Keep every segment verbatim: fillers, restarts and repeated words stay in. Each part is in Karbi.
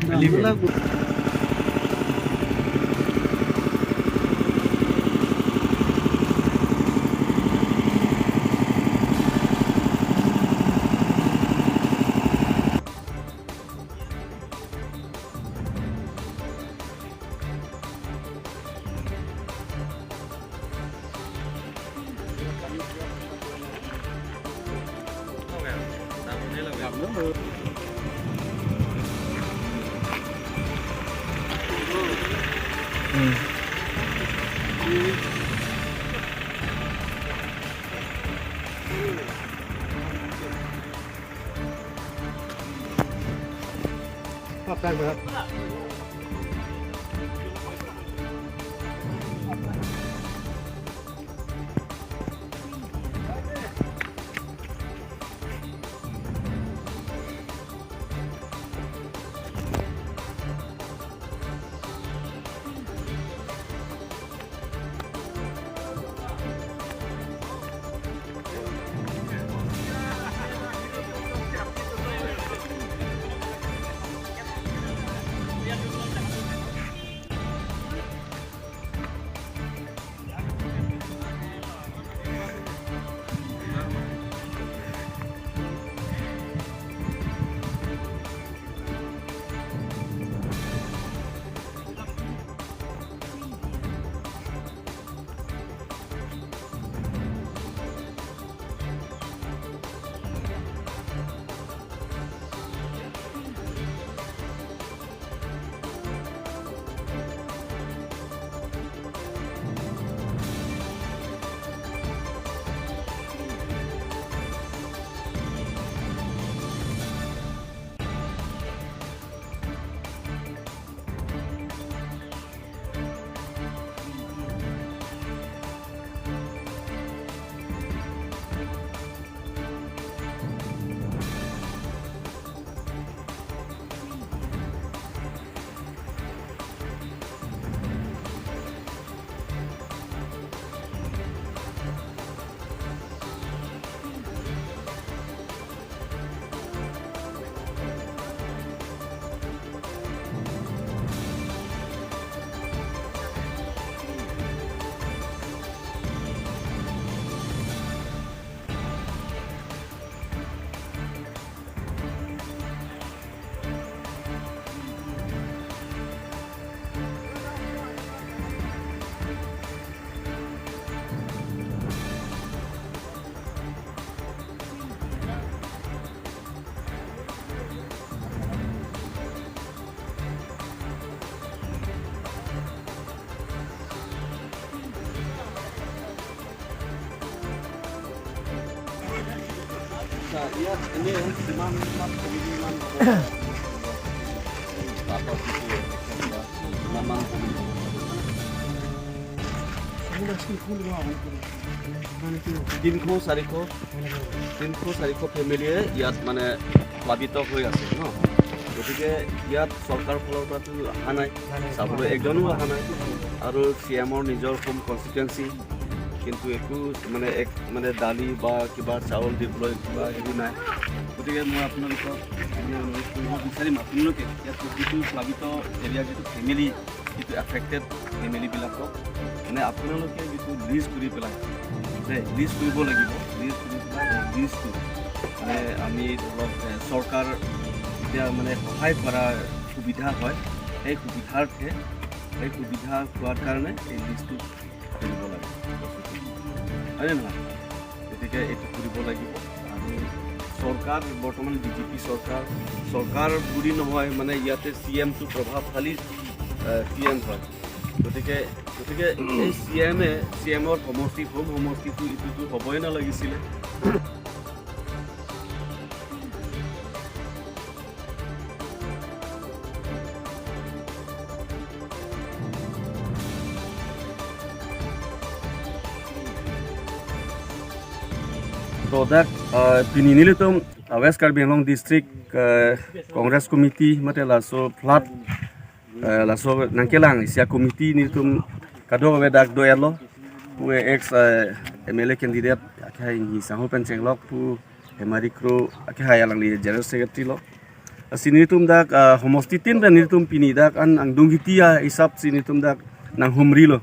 Believe me. তিনিশ চাৰিশ, তিনিশ চাৰিশ ফেমিলিয়ে ইয়াত মানে প্লাবিত হৈ আছে ন। গতিকে ইয়াত চৰকাৰৰ ফালৰ পৰাতো অহা নাই, চাবলৈ একজনো অহা নাই। আৰু চি এমৰ নিজৰ হোম কনষ্টিটুৱেঞ্চি, কিন্তু একো মানে এক মানে দালি বা কিবা চাউল দিবলৈ কিবা হেৰি নাই। গতিকে মই আপোনালোকক মানে অনুৰোধ কৰিব বিচাৰিম, আপোনালোকে ইয়াত যিটো প্লাবিত এৰিয়া, যিটো ফেমিলি, যিটো এফেক্টেড ফেমিলিবিলাকক মানে আপোনালোকে যিটো লিষ্ট কৰি পেলাই, লিষ্ট কৰিব লাগিব। লিষ্ট কৰি পেলাই এই লিষ্টটো মানে আমি ধৰক, এ, চৰকাৰ এতিয়া মানে সহায় কৰাৰ সুবিধা হয়, সেই সুবিধাৰ্থে, সেই সুবিধা হোৱাৰ কাৰণে এই লিষ্টটো কৰিব লাগে, হয়নে নহয়? গতিকে এইটো কৰিব লাগিব। আৰু চৰকাৰ বৰ্তমান বি জে পি চৰকাৰ, চৰকাৰ বুলি নহয়, মানে ইয়াতে চি এমটো প্ৰভাৱশালী চি এম হয়। গতিকে, গতিকে এই চি এমে, চি এমৰ সমষ্টি, হোম সমষ্টিটো এইটোতো হ'বই নালাগিছিলে। Product, uh, pini nelitum, uh, West Karbi Anglong District, uh, Congress Committee mate laso flood, uh, laso nangkelang isi a-committee nelitum kadokave dak do-etlo. Pu ex, uh, M L A candidate akhai ni sangho pen chenglok pu Hemari Kro akhai alangli General Secretary lo. Lasi nelitum dak, ah, homosti tin pen nelitum pini dak an angdung kiti ahisap si nelitum dak nanghumrilo.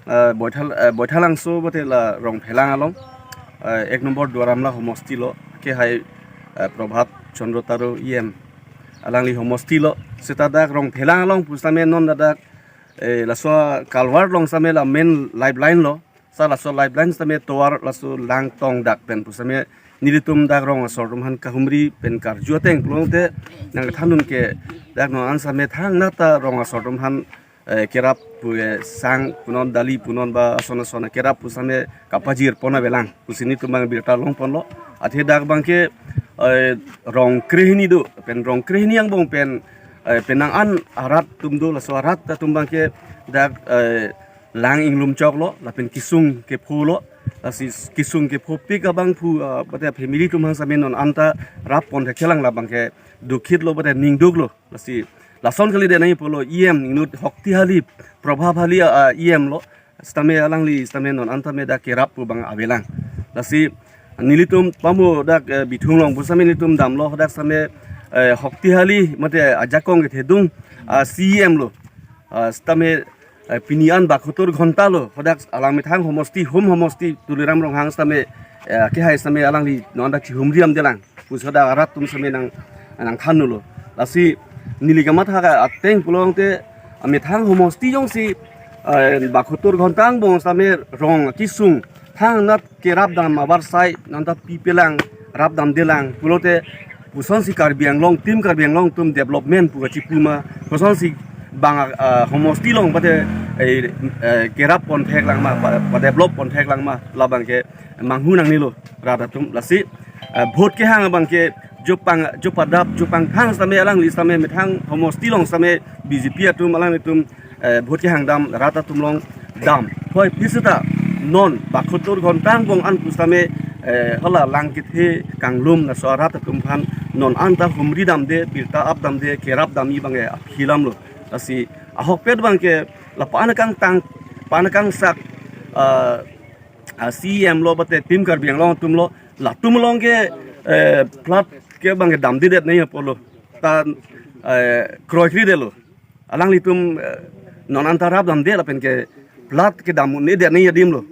Ah, Boithal, ah, Boithalangso mate la Rongphelang along, ah, ek nombor Duar Amla homosti lo, kehai, ah, Prabhat Chandra Taro E M alangli homosti lo. Seta dak Rongphelang along pusitame non ladak, eh, laso culvert along sitame la main lifeline lo. Sa laso lifeline sitame tovar laso lang tong dak pen pusitame nelitum dak rong asor atum aphan kahumri pen karju ateng pulote nangthandun ke dak non an sitame thangnat ta rong asor atum aphan, eh, kerap pu, eh, sang punon, dali punon ba ason ason kerap pusitame kapajir pon avelang pusi nelitum abang birta longponlo. Athe dak abangke, eh, rong krehini do pen rong krehini angbong pen, eh, penang an arat atum do, laso arat atum abangke dak, eh, lang inglum choklo lapen kesung kepho lo. Lasi kesung kephopik abangphu, ah, mate family atum aphan sitame non anta rap pon thekthelang, labangke dukhit lo mate ningduk lo. Lasi lason kalidet nangji pulo E M inut Hoktihali, Prabhabhali, ah, E M lo. Sitame alangli sitame non anta me dak kerap pu abang avelang. Lasi nelitum pamo dak, eh, Bithung along pusitame nelitum damlo, hadak sitame, eh, Hoktihali mate ajakong kethedung, ah, C E M lo. Ah, sitame, eh, pini an bakhotor ghonta lo, hadak alang methang homosti, hum homosti Tuliram Ronghang sitame, eh, kehai sitame alangli non dak chihumri damdelang pusi hadak arat atum sitame nang, nangthanlo. Lasi neli kamatha ateng pulote, ah, methang homosti jongsi, eh, bakhotor ghonta angbong sitame rong kesung thangnat kerap dam avarsai nonta pipelang, rap damdelang pulote kosonsi Karbi Anglong, Team Karbi Anglong atum development pu kachipu ma, kosonsi bang, ah, homosti along mate, eh, eh, kerap pon theklang ma, pa, pa develop pon theklang ma, labangke manghu nangnelo rat atum. Lasi, eh, vote kehang abangke jopang, jopadap, jopangthang sitame alangli sitame methang homosti along sitame B J P atum alanglitum, eh, vote kehang dam, rat atum along dam. Hoi, phi seta non bakhotor ghonta angbong an pusitame, eh, hala lang kethe kanglum laso arat atum aphan non anta humri damde, birta ap damde, kerap damji abangke aphi alam lo. Lasi ahokpet abangke la pa-an kangtang, pa-an kangsak, ah, ah, C E M lo mate Team Karbi Anglong atum lo, latum along ke, eh, flood ke abangke damdedet nangji apotlo. Ta, eh, kroikridetlo. Alanglitum, eh, non anta rap damde lapen ke flood kedam un-edet nangji adim lo.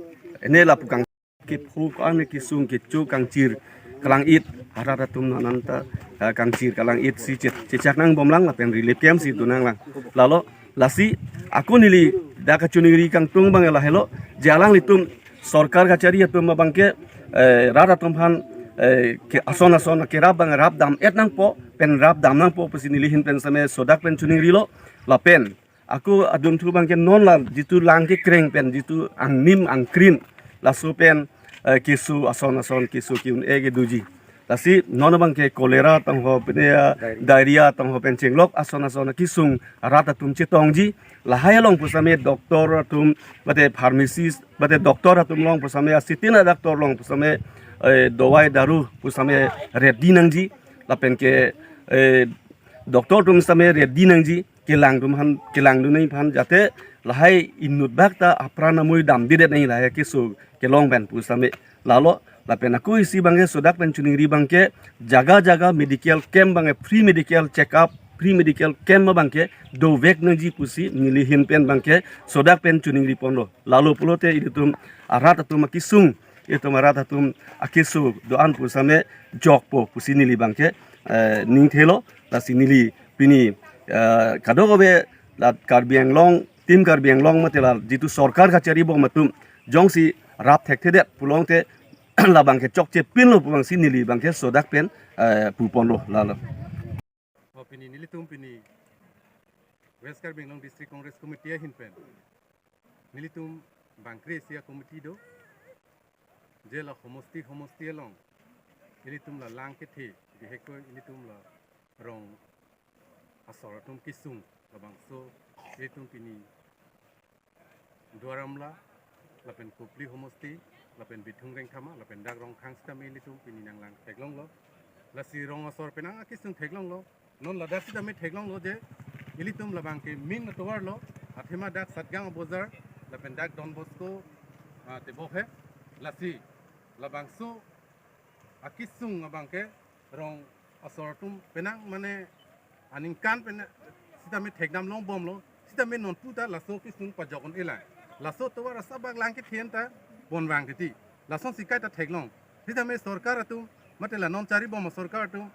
Ene lapu kang kepho ko-an kesung kecho kangchir kalang-it, arat atum non anta, eh, kangchir kalang-it si che-, chechak nangbomlang lapen relief camp si dun nanglang. Lalo lasi ako neli dak kachiningri kangtung abang lahelo, je alanglitum sorkar kachari atum abangke, eh, rat atum aphan, eh, ke ason ason kerap abang rap dam-et nangpo, pen rap dam nangpo pusi neli ahin pen sitame sodak pen chiningrilo. Lapen ako adun thu abangke non la jitu lang kekreng pen jitu angnim angkrin, laso pen, eh, keso ason ason keso ke-un-e ke doji. Lasi non abangke cholera tangho pen ya, diarrhea tangho pen chenglok ason ason kesung rat atum chetongji. Lahai along pusitame doctor atum, mate pharmacist, mate doctor atum along pusitame, asitin a-doctor along pusitame, eh, dawai daru pusitame ready nangji. Lapen ke, eh, doctor atum sitame ready nangji, kelang atum aphan, kelangdun nangji aphan, jate lahai inut bak ta apran amoi damdedet nangji lahai keso kelong pen pusitame. Lalo lapen ako isi abangke sodak pen chiningri abangke jaga jaga medical camp abangke free medical check up, free medical camp abangke dovek nangji pusi neli ahin pen abangke sodak pen chiningri ponlo. Lalo pulote ilitum arat atum akesung, ilitum arat atum akeso do-an pusitame jokpo pusi neli abangke, eh, ningthelo. Lasi neli pini, eh, kadokave la Karbi Anglong, Team Karbi Anglong mate la jitu sorkar kachari bom atum jongsi rap thekthedet pulote labangke chokche pinlo pu abangsi neli abangke sodak pen, eh, puponlo lalo. O pini nelitum pini West Karbi Anglong District Congress Committee ahin pen nelitum bangkre isi a-committee do, je la homosti homosti along ilitum la lang kethe, bihek ko ilitum la rong asor atum kesung, labangso ilitum pini Duar Amla, lapen Kopili homosti, lapen Bithung Rengthama, lapen dak Rongkhang sitame ilitum pini nanglang theklonglo. Lasi rong asor penang akesung theklonglo. Non ladak sitame theklonglo je ilitum labangke main atovar lo, athema dak Satgaon Bazar, lapen dak Don Bosco, ah, tebok he. Lasi labangso akesung abangke rong asor atum penang mane aningkan pen sitame thekdam longbomlo, sitame nonpu ta laso kesung pajok un-elang. Laso tovar asabak lang kethen ta bonvang titi. Lasonsi kaita theklong. Sitame sorkar atum, mate la non charibom asorkar atum,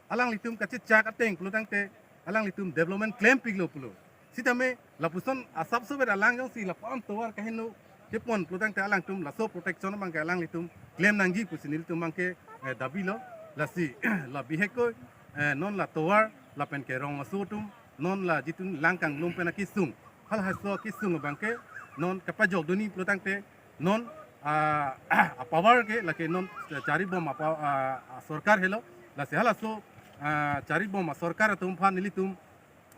alanglitum kachechak ateng pulo tangte, alanglitum development klempiklo pulo. Sitame lapuson asapso vet alang jongsi lapu-an tovar kaheno kepon pulo tangte alangtum laso protection abangke alanglitum klem nangji pusi nelitum abangke, eh, dabilo. Lasi la bihek ko, eh, non la tovar lapen ke rong aso atum, non la jitu lang kanglum pen akesung, halaso akesung abangke non kapajok dunji pulo tangte non, ah, apower ke lake non charibom apa, ah, sorkar helo. Lasi halaso, ah, charibom asorkar atum aphan nelitum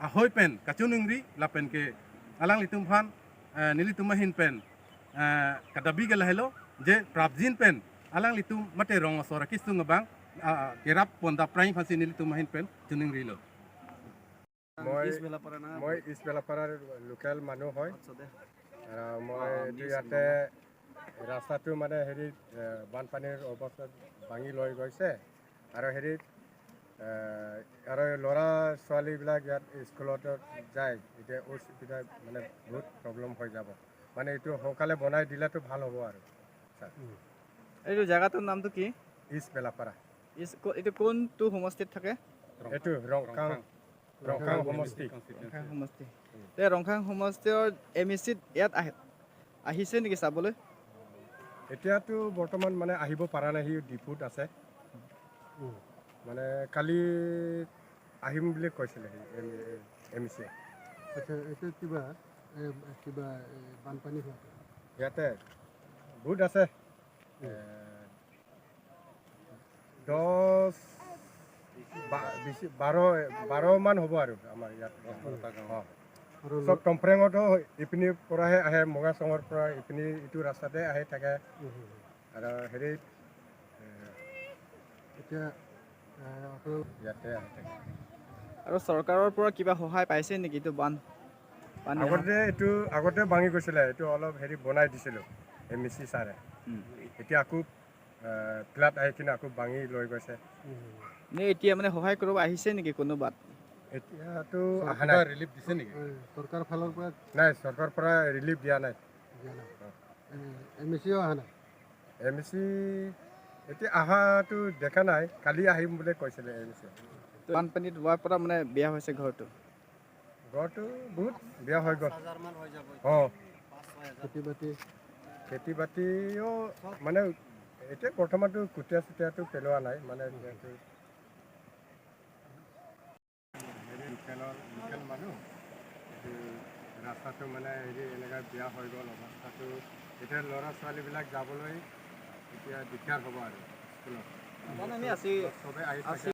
ahoi pen kachiningri lapen ke alanglitum aphan, eh, nelitum ahin pen, eh, kadabi ke lahelo je prapjin pen alanglitum mate rong asor akesung abang, ah, kerap pon daprai aphansi nelitum ahin pen chiningrilo. মই, ইষ্ট বেলাপাৰা না? মই ইষ্ট বেলাপাৰাৰ লোকেল মানুহ হয়। আচ্ছা দে। আৰু মই অ, এইটো আমি ইয়াতে ৰাস্তাটো মানে হেৰি, এ, বানপানীৰ অৱস্থাত ভাঙি লৈ গৈছে। আৰু হেৰিত, এ, আৰু ল'ৰা ছোৱালীবিলাক ইয়াত স্কুলত যায়, এতিয়া অসুবিধা মানে বহুত প্ৰব্লেম হৈ যাব। মানে এইটো সোনকালে বনাই দিলেতো ভাল হ'ব আৰু, ছাৰ। এইটো জেগাটোৰ নামটো কি? ইষ্ট বেলাপাৰা। ইষ্ট, কো-, এইটো কোনটো সমষ্টিত থাকে? এইটো ৰংকাং, ৰংকাং সমষ্টি। ৰংকাং সমষ্টি। তে ৰংকাং সমষ্টিৰ এম ই চিত ইয়াত আহে, আহিছে নেকি চাবলৈ? এতিয়াতো বৰ্তমান মানে আহিব পৰা নাই, সি ডিপুত আছে। উম। মানে কালি আহিম বুলি কৈছিলে সি, এম ই চি। আচ্ছা, এইটো কিবা, এ, কিবা, এ, বানপানী হোৱাটো? ইয়াতে বহুত আছে। উম। এ, দহ, বা-, বেছি, বাৰ, বাৰ মান হ'ব আৰু আমাৰ ইয়াত। দহ বাৰটা গাঁও। অ। আৰু চব ল- টমপ্ৰেঙতো ইপিনিৰ পৰাহে আহে, মগাচঙৰ পৰা ইপিনি ইটো ৰাস্তাতে আহি থাকে। উম, হুম, হুম। আৰু হেৰিত, এ, এতিয়া, এ, আপোনালোক ইয়াতে আহি থাকে। আৰু চৰকাৰৰ পৰা কিবা সহায় পাইছে নেকি এইটো বান, বান আগতে এইটো আগতে ভাঙি গৈছিলে, এইটো অলপ হেৰি বনাই দিছিলোঁ এম ই চি ছাৰে। উম। এতিয়া আকৌ, এ, ফ্লাড আহি কিনে আকৌ ভাঙি লৈ গৈছে। উম। নে এতিয়া মানে সহায় কৰিব আহিছে নেকি কোনোবাত? এতিয়াতো চৰকাৰ অহা নাই। ৰিলিফ দিছে নেকি? এ, চৰকাৰ ফালৰ পৰা নাই, চৰকাৰৰ পৰা ৰিলিফ দিয়া নাই। দিয়া নাই। অ। এ, এম ই চিও অহা নাই? এম ই চি এতিয়া অহাটো দেখা নাই, কালি আহিম বুলি কৈছিলে এম ই চি। বানপানীত হোৱাৰ পৰা মানে বেয়া হৈছে ঘৰটো? ঘৰটো বহুত বেয়া হৈ গ'ল। অ। খেতি বাতি? খেতি বাতিও মানে এতিয়া বৰ্তমানতো কঠীয়া চুতীয়াটো পেলোৱা নাই, মানে যিহেতু হেৰি লোকেলৰ, লোকেল মানুহ। এইটো ৰাস্তাটো মানে হেৰি এনেকা বেয়া হৈ গ'ল অৱস্থাটো। এতিয়া ল'ৰা ছোৱালীবিলাক যাবলৈ এতিয়া দিগদাৰ হ'ব আৰু স্কুলত। মানে আমি আছি, চবে আহি থাকে। আছি।